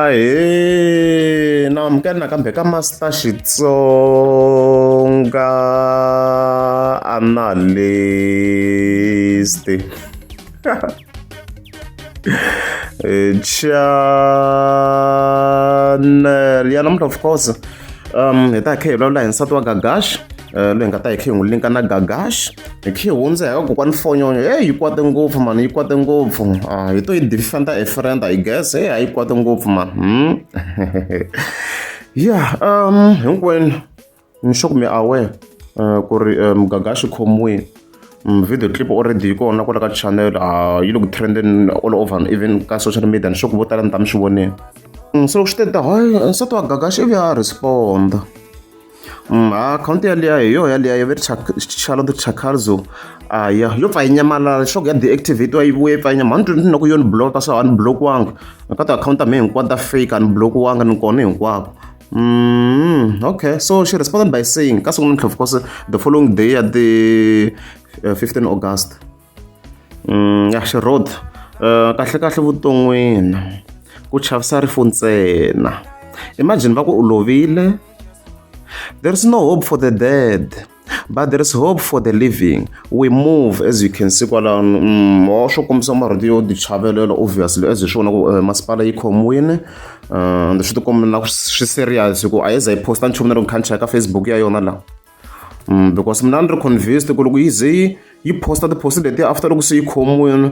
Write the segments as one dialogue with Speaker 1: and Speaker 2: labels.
Speaker 1: Ahee na amukela nakambe ka Master Xitsonga Analyst channel ya namuntlha of course hi ta hi kha hi vulavula hi nsati wa Gagash loyi hi nga ta hi kha hi n'wi linka na Gagash hi khe hi hundza hi ka kokwani Fonyonyo heyi yi kwate ngopfu mani yi kwate ngopfu a hi to yi defender a friend I guess hey a yi kwate ngopfu mani ya hinkwenu ni sure ku mi aware ku ri Gagash i khomiwile video clip already yi kona kwala ka channel yi le ku trendeni all over even ka social media ni sure ku vo tala ni ta mi swi vonile se loko swi te hayi nsati wa Gagash ivi a respond akhawunti yaliya hi yoho yaliya va ri Charlotte Chakazo a ya yo pfa yi nyamalala leswaku ya deactivate-iwa yi vuye yi pfa yi nyama a ni twi na ku yo ni block so a ni block-wanga ka tiakhawunti ta mehe hinkwato ta fake a ni block-wanga ni kona hinkwako. Okay so she responded by saying ka siku namuntlha of course the following day ya ti 15 August ya she wrote kahle kahle vuton'wini ku chavisa rifu ntsena imagine va ku u lovile there is no hope for the dead but there is hope for the living we move as you can see kwalano wa swo kombisa marito yo ti chavelela obviously as hi swona ku masipala yi khomiwile and swi tikomba na swi serious hi ku a yi za yi posta nchumu na loko kha ni cheka Facebook ya yona la because mina a ni ri convinced ku loko yi ze yi yi posta ti-post letiya after loko se yi khomiwile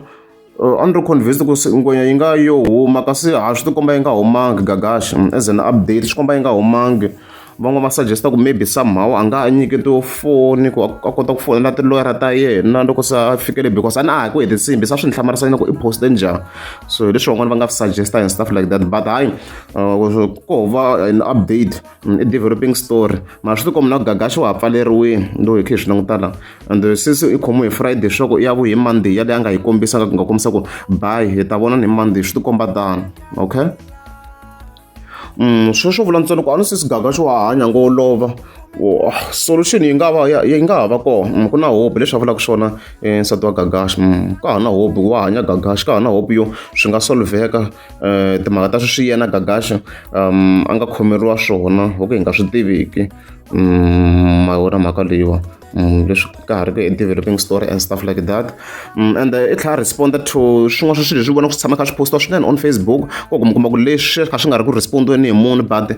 Speaker 1: a ni ri convinced ku ngwenya yi nga yo huma kasi ha swi tikomba yi nga humangi Gagash as an update swi komba yi nga humangi van'wana va suggest ku maybe somehow a nga ha nyiketiwa foni ku a kota ku fonela tiloyara ta yena loko se a fikele because a ni a ha ku heti nsimbi se a swi ni hlamarisa nyana ku i poste njhani so hi leswi van'wana va nga swi suggest and stuff like that but hayi ko va an update i developing story mara swi tikomba na ku Gagash wa ha pfaleriwile loko hi kha hi swi languta la and since i khomiwe hi Friday swa ku i ya vuye hi Monday yaleyo a nga yi kombisa nga kombisa ku bye hi ta vona ni Monday swi tikomba tano okay. Sweswo vula ntsena ku a ni se Gagash wa hanya ngo lova solution yi nga va yi nga ha va kona ku na hope leswi a vulaka swona nsati wa Gagash ka ha na hope wa hanya Gagash ka ha na hope yo swi nga solveka timhaka ta sweswi yena Gagash a nga khomeriwa swona ho ka hi nga swi tiviki ma yi vona mhaka leyiwa leswi ka ha ri ku developing story and stuff like that and i tlhela a respond to swin'wana swa swilo leswi vona swi tshama kha swi postiwa swinene on Facebook ko ku mi kuma ku leswi kha swi nga ri ku respondiweni hi munhu but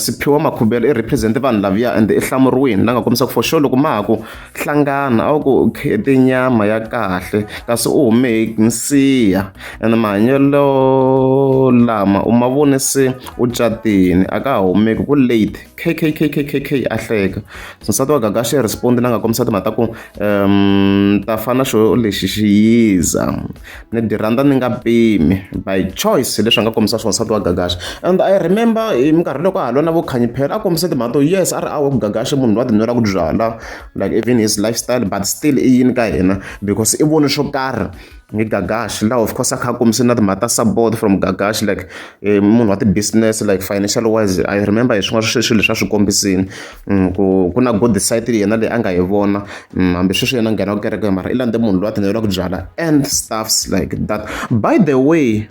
Speaker 1: Siphiwa Makhubele i represent vanhu laviya and i hlamuriwini la nga kombisa ku for sure loko ma ha ku hlangana a wu ku khete nyama ya kahle kasi u hume hi nsiha and mahanyelo lama u ma vone se u catini a ka ha humeki ku late kkkkk a hleka so nsati wa Gagash i respond la nga kombisa timhaka ta ku ta fana xo lexi xi yiza ni dyi rhandza ni nga pimi by choice leswi a nga kombisa swona nsati wa Gagash and I remember hi minkarhi loko a ha lwa na vo Khanyi Phela a kombisa timhaka to yes a ri awa ku Gagash munhu loyi a ti nwelaka byalwa like even his lifestyle but still i yini ka hina because i vone swo karhi hi Gagash laha of course a kha a kombise na timhaka ta support from Gagash like munhu wa ti-business like financial wise I remember hi swin'wana swa swilo leswi a swi kombisile ku ku na good side yena leyi a nga yi vona hambi sweswi yena a nghenaka kereke mara i landze munhu loyi a ti nwelaka byalwa and stuffs like that by the way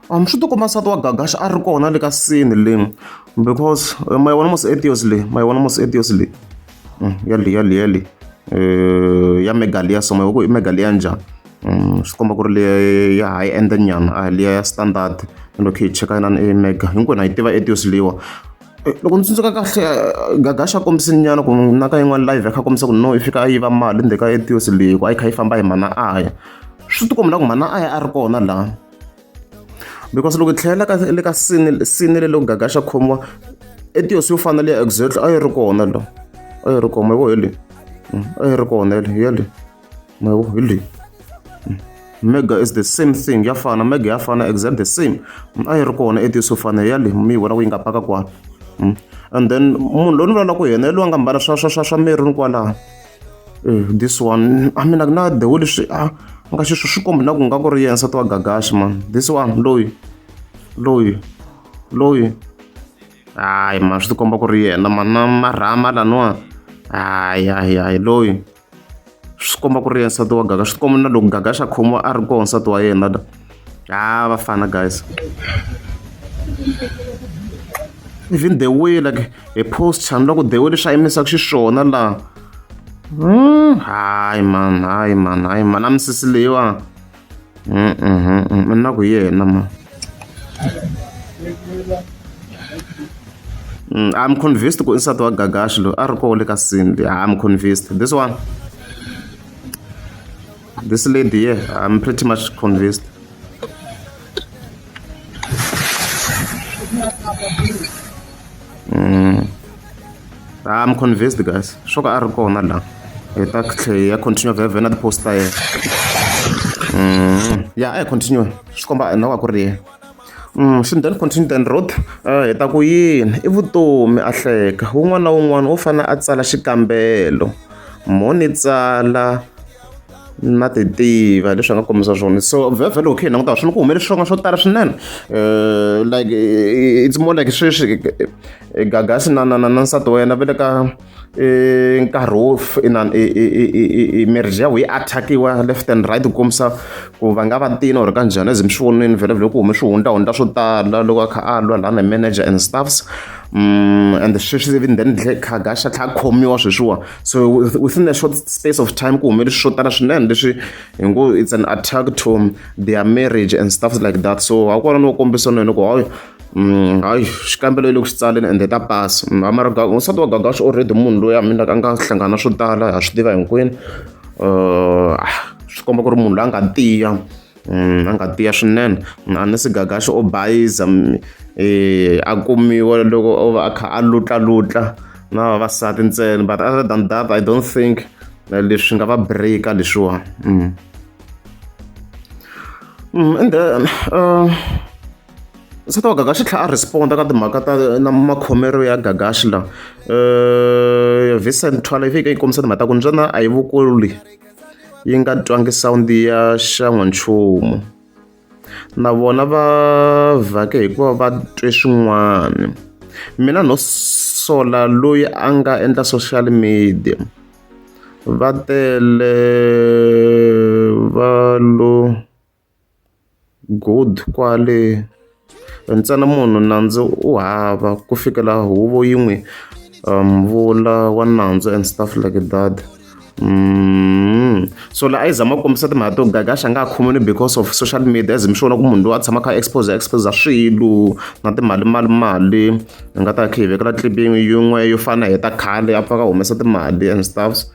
Speaker 1: swi ti komba nsati wa Gagash a ri kona le ka scene leyi because ma yi vona mos Etios leyi ma yi vona mos Etios leyi yale yale yale ya mega liya so ma yi vona ku i mega liya njhani swi komba ku ri liya ya high end nyana a hi liya ya standard loko hi cheka inani i mega hinkwenu ha yi tiva Etios leyiwa. Loko ndzi tsundzuka kahle Gagash a kombisile nyana ku na ka yin'wana live a kha a kombisa ku no i fika a yiva mali ndzeni ka Etios leyi ku a yi kha yi famba hi mhana Aya swi tikomba na ku mhana Aya a ri kona laha because loko hi tlhelela ka le ka scene scene le loko Gagash a khomiwa Etios yo fana liya exactly a yi ri kona la a yi ri kona ma yi vo hi leyi a yi ri kona yale ma yi vo hi leyi mega is the same thing ya fana mega ya fana exact the same a yi ri kona Etios yo fana yale mi yi vona ku yi nga paka kwala and then munhu loyi ni vulavulaka hi yena hi loyi a nga mbala swa swa swa swa maroon kwalaho this one I mean na the way leswi a nga xiswo swi komba na ku nga ku ri yena nsati wa Gagash man this one loyi loyi loyi hayi man swi tikomba ku ri yena man na marhama laniwa hayi hayi hayi loyi. Swi komba ku ri yena nsati wa Gagash, swi komba na loko Gagash a khomiwa a ri kona nsati wa yena la. Ha vafana guys. Even the way like hi posture ni loko the way leswi a yimisaka xiswona laha. Hayi man, hayi man, hayi man, na misisi leyiwa. Na ku hi yena man. I'm convinced ku i nsati wa Gagash loyi a ri koho le ka scene leyi. I'm convinced. This one. This lady here, I'm pretty much convinced. I'm convinced guys. Swo ka a ri kona la. Hi ta tlhe hi ya continue vhevhe na ti-post ta yena. Ya a hi continue. Swi komba na wa ku ri yena. She then continued and wrote, hi ta ku yini i vutomi a hleka wun'wana na wun'wana wo fanele a tsala xikambelo mo ni tsala na ti tiva leswi a nga kombisa swona so vhevhe loko khe hi languta swi ni ku humele swonga swo tala swinene like it's more like sweswi Gagasi na na na na nsati wa yena va le ka nkarhi wo inani i marriage ya yi attack-iwa left and right ku kombisa ku va nga va tini or ka njhani as mi swi vonile vhele vhele ku hume swihundlahundla swo tala loko a kha a lwa lana manager and staffs and sweswi even then Gagashi a tlhela a khomiwa sweswiwa so within a short space of time ku humele swo tala swinene leswi hi ngo it's an attack to their marriage and stuff like that so hakona no kombisa na yena ku hayi hayi xikambelo yi le ku xi tsaleni ende ta pasa mara nsati wa Gagashi already munhu loyi a mina a nga hlangana na swo tala ha swi tiva hinkwenu swi komba ku ri munhu loyi a nga tiya a nga tiya swinene unless Gagashi o bayiza a kumiwa loko o va a kha a lutlalutla na vavasati ntsena but other than that I don't think leswi nga va break-a leswiwa and then nsati wa Gagashi tlhela a respond ka timhaka ta na makhomelo ya Gagashi la Vincent Thwala yi fike yi kombisa timhaka ta ku ntsena a yi vukuli yi nga twangi sound ya xan'wanchumu na vona va vhake hikuva va twe swin'wana mina no sola loyi a nga endla social media va tele va lo good kwale ntsena munhu nandzu u hava ku fikela huvo yi n'wi vula wa nandzu and stuff like that so la a yi zama ku kombisa timhaka to Gagashi a nga ha khomiwi because of social media as mi swi vona ku munhu loyi a tshama a kha a expose expose swilo na timali mali mali hi nga ta kha hi vekela clip yin'we yo fana hi ta khale a pfa ka humesa timali and stuffs.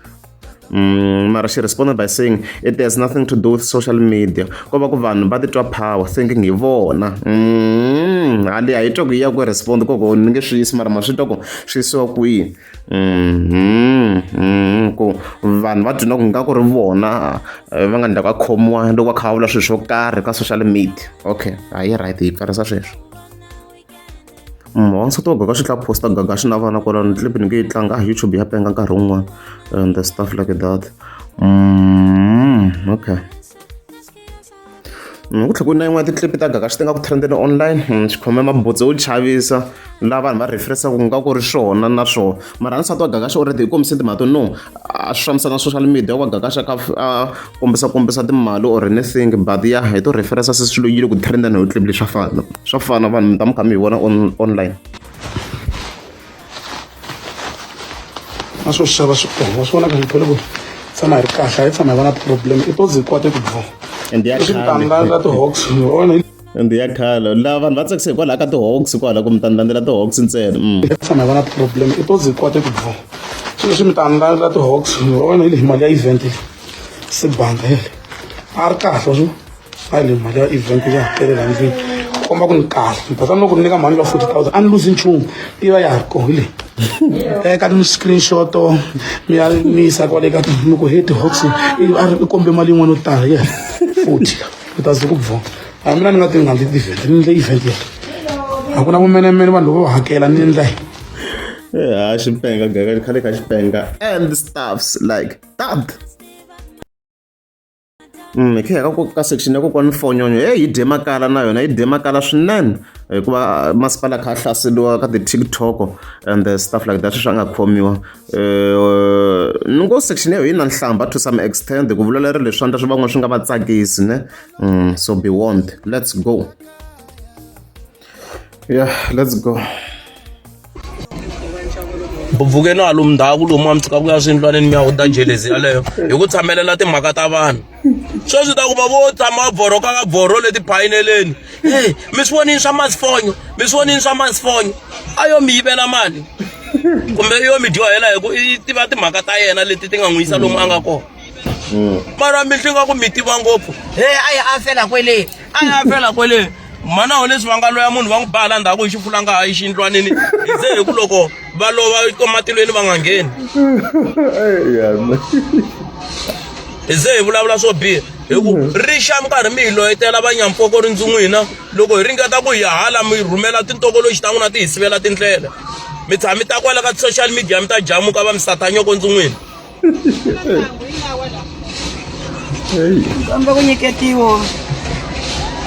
Speaker 1: Mara she responded by saying it has nothing to do with social media ko va ku vanhu va titwa power thinking hi vona hali a yi twa ku yi ya ku respond koko ni nge swi yisi mara ma swi twa ku swi yisiwa kwihi ku vanhu va twi ku nga ku ri vona va nga ndlaku a khomiwa loko va kha va vula swilo swo karhi ka social media okay a yi right yi pfarisa sweswo. Wansati wa Gagashi tlhela post-a Gagashi na vana kwalano clip ni nge yi tlanga a YouTube ya penga nkarhi wun'wani and the stuff like that okay ku tlhela ku na yin'wana ti-clip ta Gagashi ti nga ku trend-eni online xikhome mabutse yo chavisa laha vanhu va reference-aka ku nga ku ri swona na swona mara nsati wa Gagashi already hi kombise timhaka to no a swi fambisana na social media wa Gagashi a kha a kombisa kombisa timali or anything but ya hi to reference se swilo yi le ku trend-eni hi clip leswi swa fana swa fana vanhu mi ta mi kha mi yi vona online
Speaker 2: Na swo xava swi kona wa swi vona kahle phela ku tshama hi ri kahle a hi tshama hi va na problem i to hinkwato ku bvo
Speaker 1: and ya
Speaker 2: leswi mitanga la ti-hawks vona
Speaker 1: and ya khale laha vanhu va tsakise hikwalaho ka ti-hawks kwala ku mi ta ni landzela ti-hawks ntsena
Speaker 2: hi tshama hi va na problem i to hinkwato ku bvo swilo leswi mitanga la ti-hawks vona hi leyi mali ya event se banga hele a ri kahle wa swi a hi leyi mali ya event ya hakele laha ndlwini komba ku ni kahle ni ta loko ni nyika mhani va 40,000 a ni luzi nchumu yi va ya ha ri kona hi leyi teka ni screenshot mi ya mi yisa kwale ka mi ku he ti-hawks a ri kombe mali yin'wana yo tala ye 40 u ta ze ku bvo a mina ni nga ti nga ndli ti-event ni ndle event ya a ku na vumenemene vanhu loko va hakela ni ndla
Speaker 1: ha xipenga gaga khale ka xipenga and stuffs like that hi khe hi ya ka section ya kokwani Fonyonyo heyi yi dye makala na yona yi dye makala swinene hikuva masipala kha a hlaseriwa ka ti-TikTok and stuff like that sweswi a nga khomiwa. Ni ngo section ya yi na nhlamba to some extent ku vula leri leswi endla swi van'wana swi nga va tsakisi ne. So be warned. Let's go. Yeah, let's go.
Speaker 3: Bubvukeni halo mundhaku lomu a mi tshika ku ya swindlwanini mi ya huda jelezi yaleyo hi ku tshamelela timhaka ta vanhu sweswi ta kuma vo tshama bvoroka ka bvoro leti phayineleni hey mi swi vonini swa masifonyo mi swi vonini swa masifonyo a yo mi yivela mali kumbe yo mi dyohela hi ku i tiva timhaka ta yena leti ti nga n'wi yisa lomu a nga kona mara mi hlinga ku mi tiva ngopfu he a yi a fela kwele a ya fela kwele mana ho leswi va nga loya munhu va n'wi ba hala ndzhaku hi xifulanga hi xindlwanini hi ze hi ku loko va lova matilweni va nga ngheni hi ze hi vulavula swo biha hi ku ri xa minkarhi mi hi loyetela vanyampfoko rindzu n'wina loko hi ringeta ku hi hala mi rhumela tintokoloxi ta n'wina ti hi sivela tindlela mi tshama mi ta kwala ka social media mi ta jamuka va misatanyoko ndzi n'wina
Speaker 4: Komba ku nyiketiwa.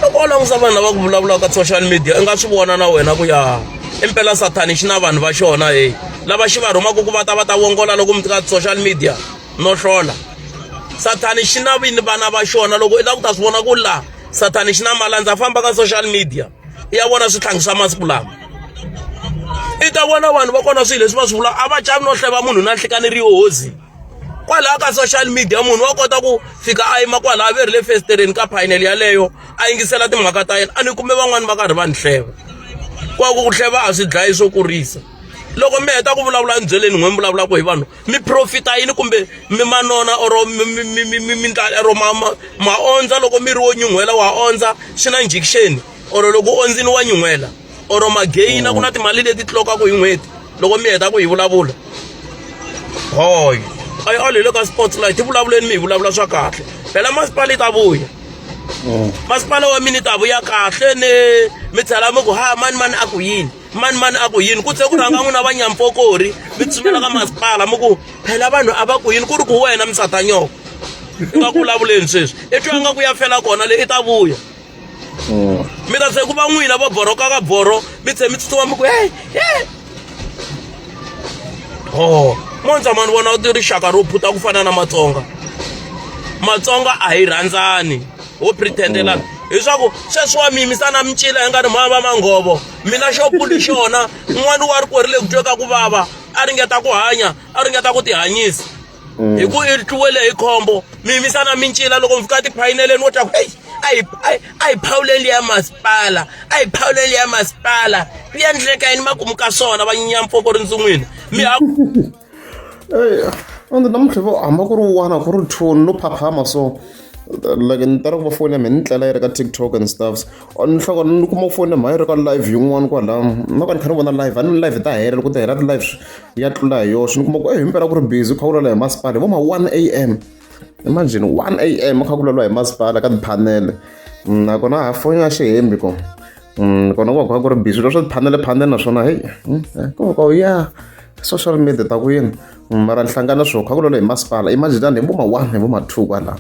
Speaker 3: Loko u langusa vanhu lava ku vulavulaka ka social media i nga swi vona na wena ku ya impela sathani xi na vanhu va xona he lava xi va rhumaka ku va ta va ta vongola loko mi ka social media no hlola sathani xi na vini vana va xona loko i lava ku ta swi vona ku la sathani xi na malandza famba ka social media i ya vona swihlangi swa masiku lama i ta vona vanhu va kona swilo leswi va swi vula a va chavi no hleva munhu na nhlikani ri hozi kwalaha ka social media munhu wa kota ku fika a yima kwalaha ve ri le fesitereni ka phanel yaleyo a yingisela timhaka ta yena a ni kume van'wani va karhi va ni hleva kwa ku ku hleva a swi dlayi swo kurisa loko mi heta ku vulavula ni byeleni n'we mi vulavulaka hi vanhu mi profita yini kumbe mi manona or mi or ma ondza loko miri wo nyun'hwela wa ondza swi na injection or loko u ondzini wa nyun'hwela or mageyina ku na timali leti tlokaku hi n'hweti loko mi heta ku yi vulavula hoy a yi ali le ka spotlight yi vulavuleni mi hi vulavula swa kahle phela masipala yi ta vuya masipala wa mina yi ta vuya kahle ni mi tlhela mi ku ha mani mani a ku yini mani mani a ku yini ku tse ku rhanga n'wina va nyampfokori mi tsutsumela ka masipala mi ku phela vanhu a va ku yini ku ri ku wena misatanyoko i nga ku vulavuleni sweswi i twa nga ku ya fela kona le i ta vuya mi ta se ku va n'wina va boroka ka boro mi tlhe mi tsutsuma mi ku hey hey ho mo tshama ni vona ti rixaka ro phuta ku fana na matsonga matsonga a hi rhandzani ho pretendelana leswaku sweswi wa mi yimisa na micila hi nga ri mhava manghovo mina xo puli xona un'wana wa ri korile ku twe ka ku vava a ringeta ku hanya a ringeta ku tihanyisa hi ku i tluwele hi khombo mi yimisa na mincila loko mi fika tiphayineleni wo twa ku heyi a hi a hi phawuleni ya masipala a hi phawuleni ya masipala swi endleka yini makumu ka swona va nyampfoko rindzu n'wina mi ha
Speaker 1: Eya, ende namuntlha vo hamba ku ri one ku ri two no phaphama so like ni tala ku va foni ya mina ni tlela yi ri ka TikTok and stuffs ni hloko ni kuma foni ya mhani yi ri ka live yin'wana kwalano no ka ni kha ni vona live a ni live ta hela loko ti hela ti-live ya tlula hi yoxe ni kuma ku e himpela ku ri busy ku kha ku vulavula hi masipala hi vo ma 1 am. Imagine 1 am ku kha ku vulavuriwa hi masipala ka tiphanele nakona ha foni ya xihembi ko. Kona ku va ku kha ku ri busy swilo swa tiphanele phanele naswona heyi ko va ku ya social media ta ku yini mara ni hlangana swo kha ku vulavula hi masipala imagine tani hi vo ma 1 hi vo ma 2 kwalano.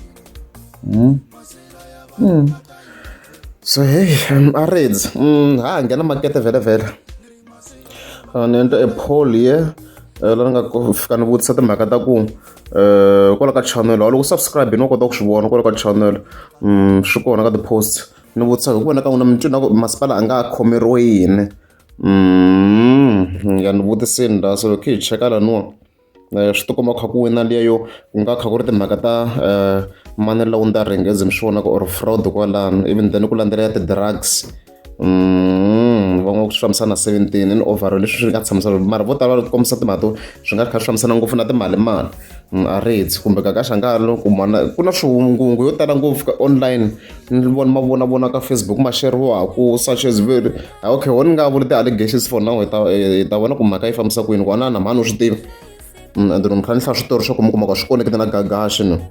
Speaker 1: So hey a ridzi ha ha nghena makete vhele vhele ni endla e poll here la ni nga fika ni vutisa timhaka ta ku kwala ka channel loko u subscribe wa kota ku swi vona kwala ka channel swi kona ka ti-posts ni vutisa hi ku vona ka n'wina mi twi na ku masipala a nga khomeriwe yini ya ni vutisini la so loko hi cheka laniwa swi tikomba kha ku wina liya yo ku nga kha ku ri timhaka ta money laundering as mi swi vonaka or fraud kwalano even then ku landzelela ti-drugs van'wana ku swi fambisana na 17 in overall leswi swi nga tshamisa mara vo tala va kombisa timhaka to swi nga kha swi fambisana ngopfu na timali mali a ridzi kumbe kakaxa nga lo ku mana ku na swihungungu yo tala ngopfu ka online ni vona ma vona vona ka Facebook ma sheriwaku such as very okay wona ni nga vuli ti-allegations for now hi ta hi ta vona ku mhaka yi fambisa ku yini ku ana na mhani u swi tivi and ni kha ni hlaya switori swa ku mi kuma ka swi koneketa na gagaxi no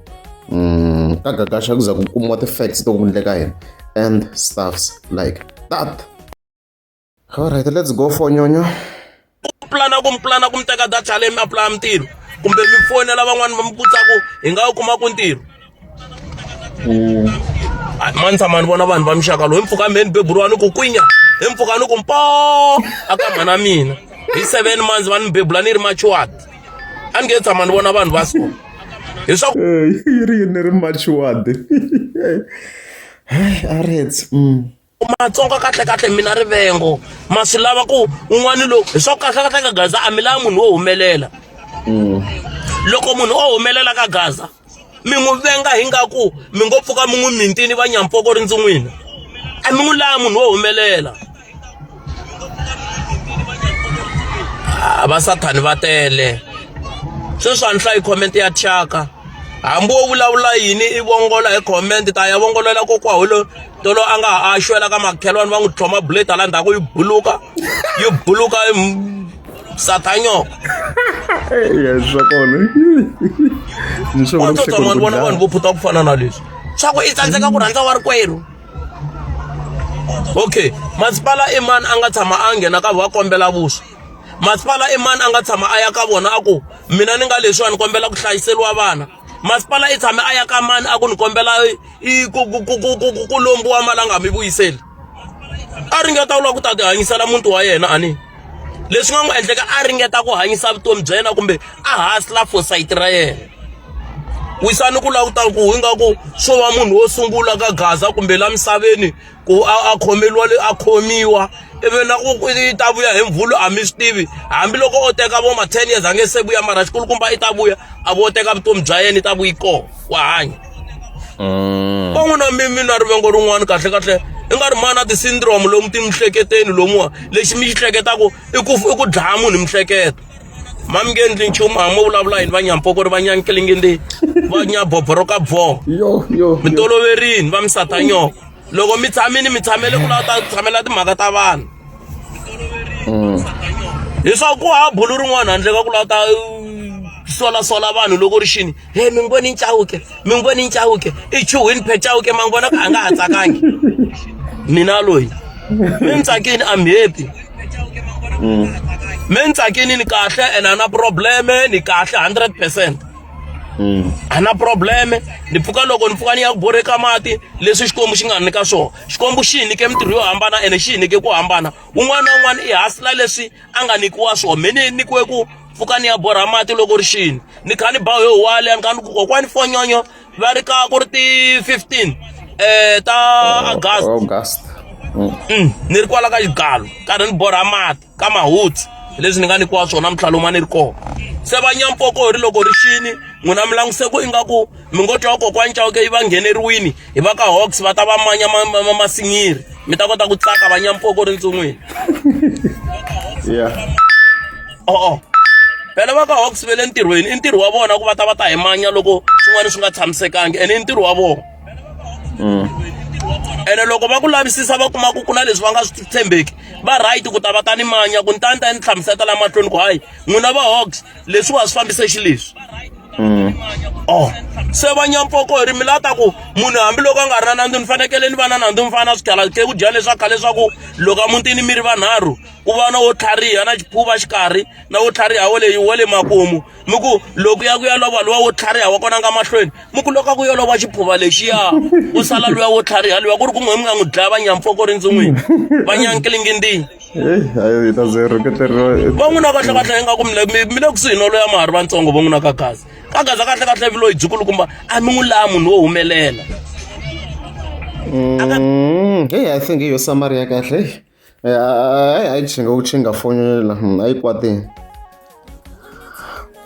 Speaker 1: ka gagaxi ku za ku kumiwa ti-facts to ku endleka yini and stuffs like that. Alright, let's go for nyonyo.
Speaker 3: Pulana ku mi pulana ku mi teka data leyi mi apulaya mintirho kumbe mi fonela van'wani va mi vutisa ku hi nga wu kuma ku ntirho mani tshama ni vona vanhu va muxaka lowu hi mpfhuka mheni beburiwa ni ku kwinya hi mpfhuka ni ku mpo aka mhana mina hi 7 months va ni bebula ni ri matured. A ni nge tshama ni vona vanhu va so. Hi swa
Speaker 1: yi ri yini ri matured. A ri.
Speaker 3: Matsonga kahlekahle mi na rivengo ma swi lava ku un'wana lowu hi swa ku kahlekahle ka Gaza a mi lavi munhu wo humelela. Loko munhu o humelela ka Gaza mi n'wi venga hi nga ku mi ngo pfuka mi n'wi mintini va nyampoko ri ndzi n'wina a mi n'wi lavi munhu wo humelela. Ah, va sathani va tele sweswi a ni hlayi comment ya thyaka hambi wo vulavula yini i vongola hi comment ta ya vongolela kokwa lo tolo a nga ha a xwela ka makhelwani va n'wi tlhoma bullet hala ndzhaku yi buluka yi buluka sathanyoko
Speaker 1: swa kona
Speaker 3: ni swi vona tshama ni vona vanhu vo phuta ku fana na leswi swa ku i tsandzeka ku rhandza wa rikwerhu okay masipala i mani a nga tshama a nghena ka va kombela vuswa masipala i mani a nga tshama a ya ka vona a ku mina ni nga leswiwa ni kombela ku hlayiseriwa vana masipala i tshame a ya ka mani a ku ni kombela i ku ku ku ku ku ku lombiwa mali a nga mi vuyiseli a ringeta ku lava ku ta ti hanyisela muti wa yena a ni leswi nga n'wi endleka a ringeta ku hanyisa vutomi bya yena kumbe a hustler for sayiti ra yena wisani ku lava ku ta ku ingaku swo va munhu wo sungula ka Gaza kumbe la misaveni ku a a khomeriwa le a khomiwa ivi na ku yi ta vuya hi mvhulu a mi swi tivi hambiloko o teka vo ma 10 years a nge se vuya mara xikulukumba i ta vuya a vo teka vutomi bya yena i ta vuyi kona wa hanya va n'wina mi mi na rivengo rin'wana kahle kahle i nga ri mana ti-syndrome lomu timiehleketweni lomuwa lexi mi xi hleketaku i ku i ku dlaya munhu miehleketo ma mi nge endli nchumu a mo vulavula yini va nyampokori va nyankelingindi va nyaboboro ka bvo
Speaker 1: yo yo
Speaker 3: mi toloverini va misatanyoko loko mi tshamini mi tshamele ku lava ta tshamela timhaka ta vanhu leswaku ku hava bulu rin'wana handle ka ku lava ta solasola vanhu loko ri xini he mi ngoni ncawuke mi ngoni ncawuke i chuhwini phe cawuke ma ngona ku a nga ha tsakangi mina loyi mi ni tsakini I'm happy mi ni tsakini ni kahle and a na probleme ni kahle 100% a na probleme ni pfuka loko ni pfuka ni ya ku borheka mati leswi xikwembu xi nga ni nyika swona xikwembu xi hi nyike mintirho yo hambana ene xi hi nyike ku hambana un'wana na un'wana i hasila leswi a nga nyikiwa swona me ni nyikiwe ku pfuka ni ya borha mati loko ri xini ni kha ni ba hi huwale ni kha ni ku kokwani fonyonyo va ri ka ku ri ti 15 ta August
Speaker 1: August
Speaker 3: ni ri kwala ka xigalo karhi ni borha mati ka mahutsi leswi ni nga nyikiwa swona namuntlha lomu a ni ri kona se va nyampoko hi ri loko ri xini n'wina mi languse ku ingaku mi ngo twa kokwani Chauke yi va ngheneriwini hi va ka Hawks va ta va manya masinyiri mi ta kota ku tsaka va nyampoko ri ntson'wini
Speaker 1: yeah
Speaker 3: o-o phela va ka Hawks ve le ntirhweni i ntirho wa vona ku va ta va ta hi manya loko swin'wana swi nga tshamisekangi ene i ntirho wa vona ene loko va ku lavisisa va kuma ku ku na leswi va nga swi tshembeki va right ku ta va ta ni manya ku ni ta ni ta ni hlamuseta la mahlweni ku hayi n'wina va Hawks leswiwa swi fambise xileswi oh se va nyampoko hi ri mi la ta ku munhu hambiloko a nga ri na nandzu ni fanekele ni va na nandzu mi fana na swikhala ke ku dya leswa khale leswaku loko a mutini mi ri vanharhu ku va na wo tlhariha na xiphuva xikarhi na wo tlhariha wa le wa le makumu mi ku loko ya ku ya lova luwa wo tlhariha wa kona nga mahlweni mi ku loko a ku yo lova xiphuva lexiya ku sala luya wo tlhariha luya ku ri ku n'we mi nga n'wi dlaya va nyampfoko ri ndzin'wini va nyankelingindini
Speaker 1: hayi ta ze rhuketeriwa
Speaker 3: va n'wina kahle kahle ingaku mi le mi le kusuhi no loya mahari vantsongo vo n'wina ka gaza ka gaza kahle kahle vi loyi byikulukumba a mi n'wi laha munhu wo humelela
Speaker 1: Hey, I think iyo summary ya kahle. A yi chinga u chinga fonela a yi kwatini.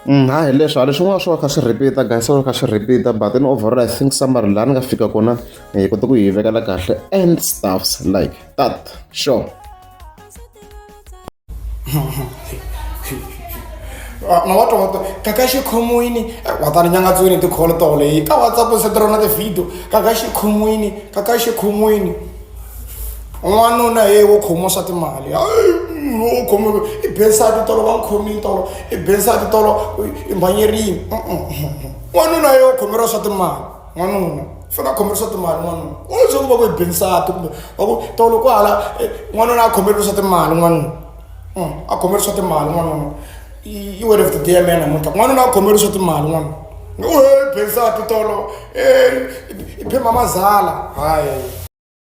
Speaker 1: Hayi leswi a leswin'wana swo kha swi repeat guys swo kha swi repeat but in overall I think summary laha ni nga fika kona hi kota ku yi vekela kahle and stuffs like that sure.
Speaker 2: Na wa twa kaka xikhomiwini wa ta ni nyangatsiwini ti-call toleyi ka WhatsApp se ti ri na ti-video kaka xikhomiwini kaka xikhomiwini n'wanuna he wo khomiwa swa timali wo khomiwa i bensati tolo va n'wi khomile tolo i bensati tolo i mbhanyerini n'wanuna ye wo khomeriwa swa timali n'wanuna fanele a khomeriwa swa timali n'wanuna u swa ku va ku i bensati kumbe va ku tolo kwahala n'wanuna a khomeriwa swa timali n'wanuna a khomeriwa swa timali n'wanuna i word of the day ya mina namuntlha n'wanuna a khomeriwa swa timali n'wanuna u he bensati tolo i phema mazala hayi.